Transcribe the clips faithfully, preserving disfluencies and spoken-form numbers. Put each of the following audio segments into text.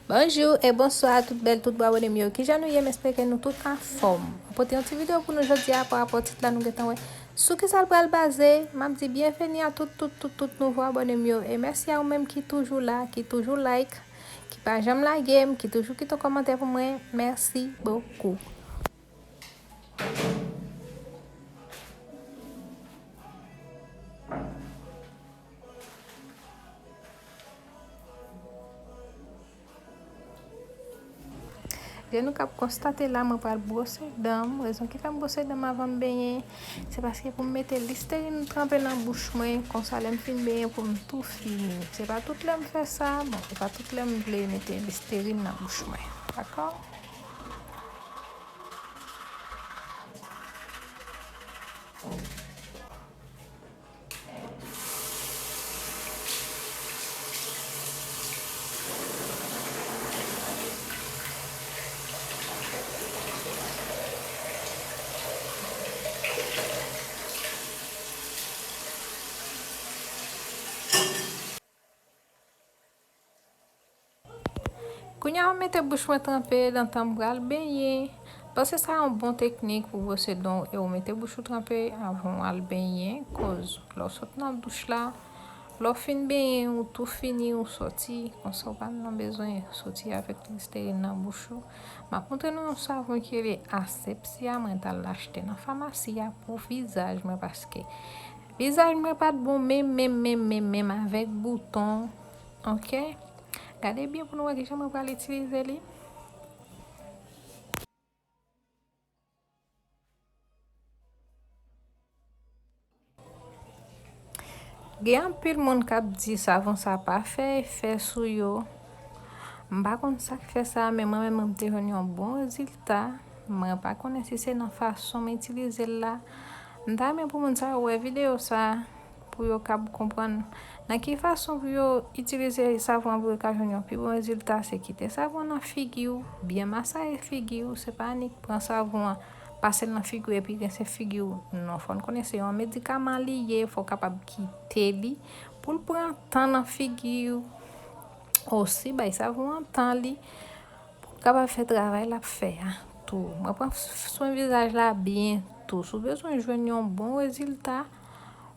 Bonjou e bonswa tout bèl, tout bon abòne m yo. Kijan nou ye? M espere ke nou tout anfòm. Mwen pote yon ti videyo pou nou jodi a pa rapò tit la nou gentan wè. Sou kisa l pral baze? M ap di byenveni a tout, tout, tout, tout nouvo abòne m yo. E mèsi a ou menm ki toujou la, ki toujou like, ki pa janm lage m, ki toujou kite yon kòmantè pou mwen. Mèsi bokou. Jan nou kab konstate la, mwen pral bwose dan m. Rezon ki fè m bwose dan m avan m benyen, se paske pou m mete Listerine tranpe nan bouch mwen, konsa lè m fin benyen pou m tou fini. Se pa tout lè m fè sa, bon, se pa tout lè m vle mete Listerine nan bouch mwen. Dakò? Kounye a, mwen mete bouch mwen tranpe, dan tan m pral benyen. Panse sa yon bon teknik pou bwose dan w e w mete bouch ou tranpe avan w al benyen, koz lè w sot nan douch la, lè w fin benyen, ou tou fini, ou soti, konsa w pa nan bezwen soti avèk Listerine nan bouch ou. M ap montre nou yon savon ki rele Asepsia, mwen t al achte nan famasi a pou vizaj mwen, paske vizaj mwen pa t bon menm, menm, menm, menm, menm avèk bouton. Oke? Gade byen pou nou wè kijan mwen pral itilize li. Gen anpil moun k ap di savon sa pa fè efè sou yo. M pa konn sa k fè sa, men mwen menm, mwen te jwenn yon bon rezilta. Mwen pa konnen si se nan fason m itilize l la. M ta renmen pou moun sa yo wè videyo sa, pou yo kab konprann nan ki fason pou yo itilize savon an pou yo ka jwenn yon pi bon rezilta. Se kite savon an nan figi w, byen masaye figi w. Se pa annik pran savon an, pase l nan figi w epi rense figi w. Non, fò n konnen se yon medikaman li ye, fò w kapab kite li pou l pran tan nan figi w. Osi, bay savon an tan li pou l kapab fè travay l ap fè a tou. Mwen pran swen vizaj la byen tou. Si w bezwen jwenn yon bon rezilta,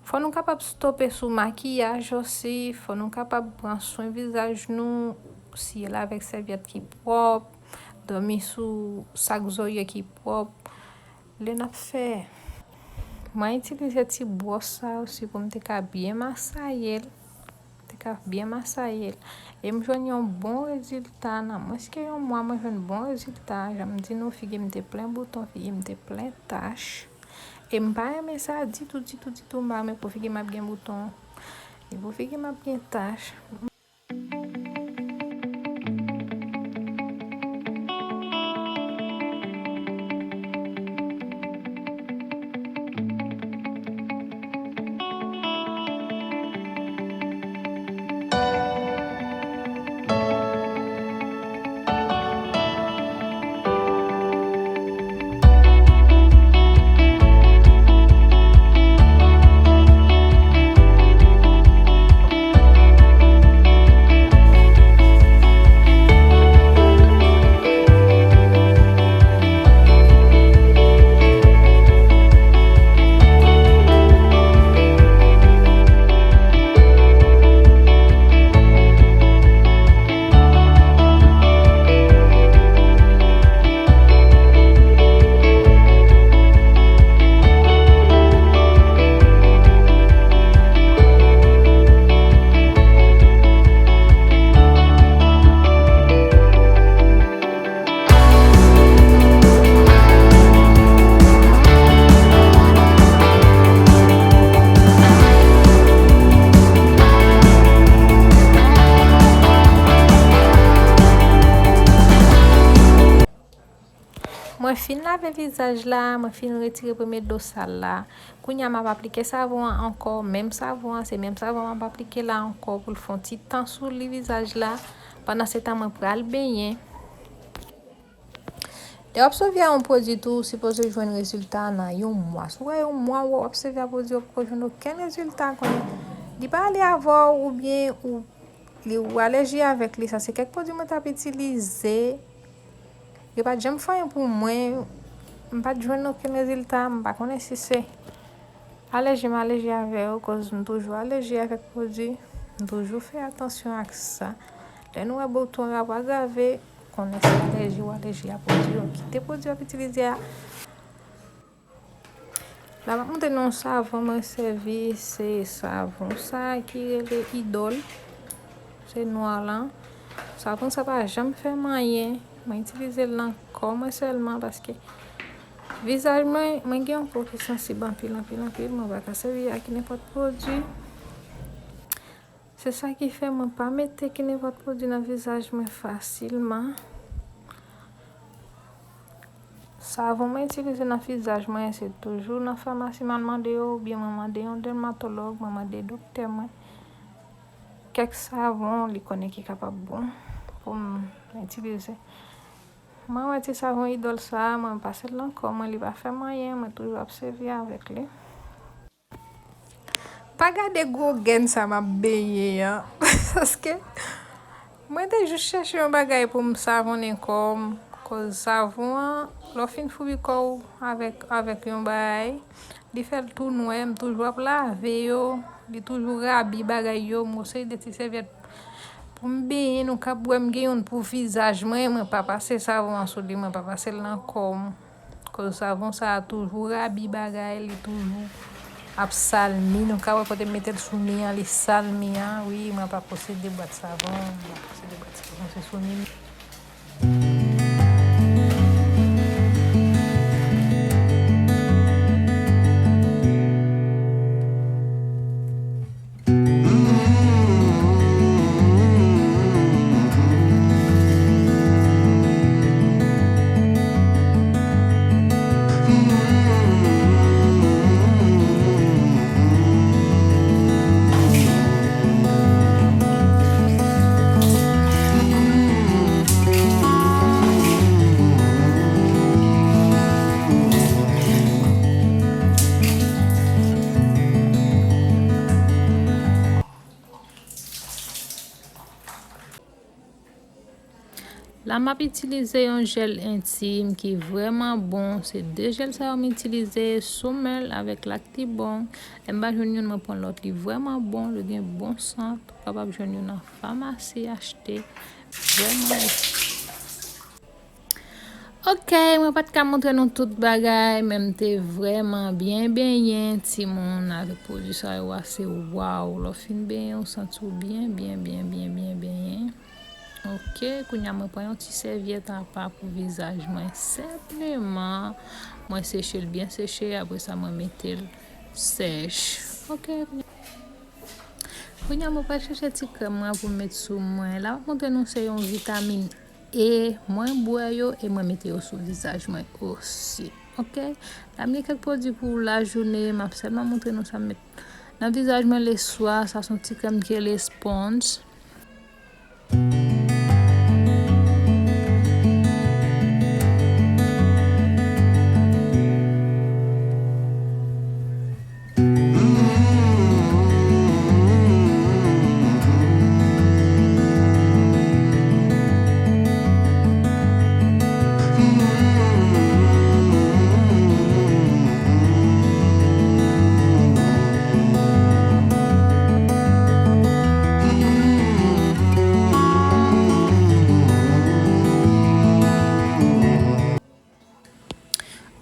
fò nou kapab stope sou makiyaj osi. Fò nou kapab pran swen vizaj nou, siye l avèk sèvyèt ki pwòp, dòmi sou sak zòrye ki pwòp. Lè n ap fè, mwen itilize ti bwòs sa osi pou m te ka byen masaye l. Te ka byen masaye l. E m jwenn yon bon rezilta. Nan mwens ke yon mwa, mwen jwenn bon rezilta. Jan m di nou, figi m te plen bouton, figi m te plen tach. E m pa renmen sa ditou, ditou, ditou. M pa renmen pou figi m ap gen bouton, ni pou figi m ap gen tach. Mwen fin lave vizaj la, mwen fin retire premye dlo sal la. Kounye a m ap aplike savon an ankò, menm savon an, se menm savon an m ap aplike la ankò pou l fè yon ti tan sou li vizaj la. Pandan se tan mwen pral benyen. Lè w ap sèvi a yon pwodui tou, ou sipoze jwenn rezilta nan yon mwa. Si w wè yon mwa w ap sèvi a pwodui, w poko jwenn okenn rezilta, konnen li pa ale avè w oubyen ou li ou alèji avèk li. Sa se kèk pwodui mwen t ap itilize. Yo pa t janm fè anyen pou mwen. M pa t jwenn okenn rezilta. M pa konnen si se alèji m alèji avè yo, koz m toujou alèji avèk pwodui. M toujou fè atansyon ak sa. Lè nou wè bouton yo ap agrave, konnen se alèji ou alèji a pwodui yo. Kite pwodui w ap itilize a. La, m ap montre nou yon savon mwen sèvi, se savon sa ki rele Idol. Se nwa lan. Savon sa pa janm fè m anyen. Mwen itilize l nan kò mwen sèlman paske vizaj mwen, mwen gen yon po ki sansib anpil, anpil, anpil. Mwen pa ka sèvi ak nenpòt pwodui. Se sa ki fè mwen pa mete ki nenpòt pwodui nan vizaj mwen fasilman. Savon mwen itilize nan vizaj mwen, se toujou nan famasi m al mande yo, oubyen mwen mande yon dèmatològ, mwen mande doktè mwen kèk savon li konnen ki kapab bon pou m itilize. Mwen wè ti savon Idol sa a, mwen pase l nan kò mwen, li pa fè m anyen, mwen toujou ap sèvi avèk li. Pa gade gwo gèn sa m ap benyen an. Paske mwen te jis chèche yon bagay pou m savonnen kò m. Koz savon an, lè w fin foubi kò w avèk, avèk yon bagay, li fè l tou nwè, m toujou ap lave yo, li toujou rabi bagay yo, m gon seri de ti sèvyèt pou m benyen, nou kab wè m gen youn pou vizaj mwen, mwen pa pase savon an sou li, mwen pa pase l nan kò m. Koz savon sa a toujou rabi bagay, li toujou ap sal mi. Nou ka wè kote m mete l sou mi an, li sal mi an. Wi, mwen pa posede bwat savon, mwen pa posede bwat savon, se sou mi. La, m ap itilize yon jèl entim ki vrèman bon. Se de jèl sa yo m itilize, Soumel avèk Lactibon. Lè m pa jwenn youn, mwen pran lòt, li vrèman bon, li gen bon sant. Ou kapab jwenn yo nan famasi, achte. Vrèman. Ok, mwen pa t ka montre nou tout bagay, men m te vrèman byen benyen, timoun, avèk pwodui sa yo a, se waw. Lè w fin benyen, ou santi w byen, byen, byen, byen, byen benyen. Ok, kounye a mwen pran yon ti sèvyèt apa pou vizaj mwen. Senpleman, mwen seche l byen seche, apre sa mwen mete l sèch. Ok, kounye a mwen pral chèche ti krèm mwen pou m met sou mwen. La, m ap montre nou se yon vitamin E, mwen bwè yo e mwen mete yo sou vizaj mwen osi. Ok? La, m gen kèk pwodui pou lajounen, m ap sèlman montre nou sa m met nan vizaj mwen leswa. Sa se yon ti krèm ki rele Sponge.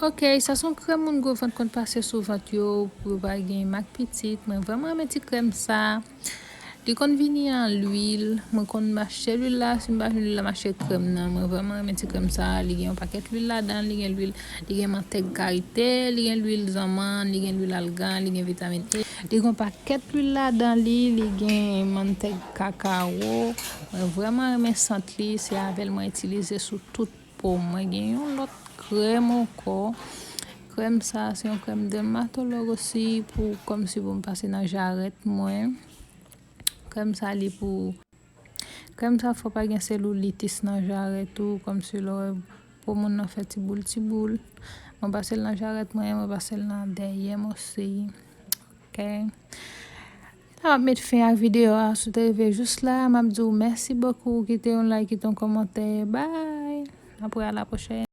Ok, sa se yon krèm moun gwo vant konn pase sou vant yo pou yo pa gen mak pitit. Mwen vrèman renmen ti krèm sa. Li konn vini an lwil. Mwen konn achte lwil la. Si m pa jwenn lwil la, m achte krèm nan. Mwen vrèman renmen ti krèm sa. Li gen yon pakèt lwil ladan. Li gen lwil, li gen mantèg karite, li gen lwil zanmann, li gen lwil algan, li gen vitamin E. Li gen yon pakèt lwil ladan li. Li gen mantèg kakawo. Mwen vrèman renmen sant li. Se avè l mwen itilize sou tout po mwen. Gen yon lòt krèm ankò. Krèm sa, se yon krèm dèmatològ osi pou, kòmsi pou m pase nan jarèt mwen. Krèm sa, li pou, krèm sa fè w pa gen selitis nan jarèt ou, kòmsi lè w wè po moun nan fè ti boul, ti boul. Mwen pase l nan jarèt mwen, mwen pase l nan dèyè m osi. Ok. La m ap met fen ak videyo a. Si w te rive jis la, m ap di w mèsi bokou. Kite yon like, kite yon kòmantè. Bye. Apre, a la pwochèn.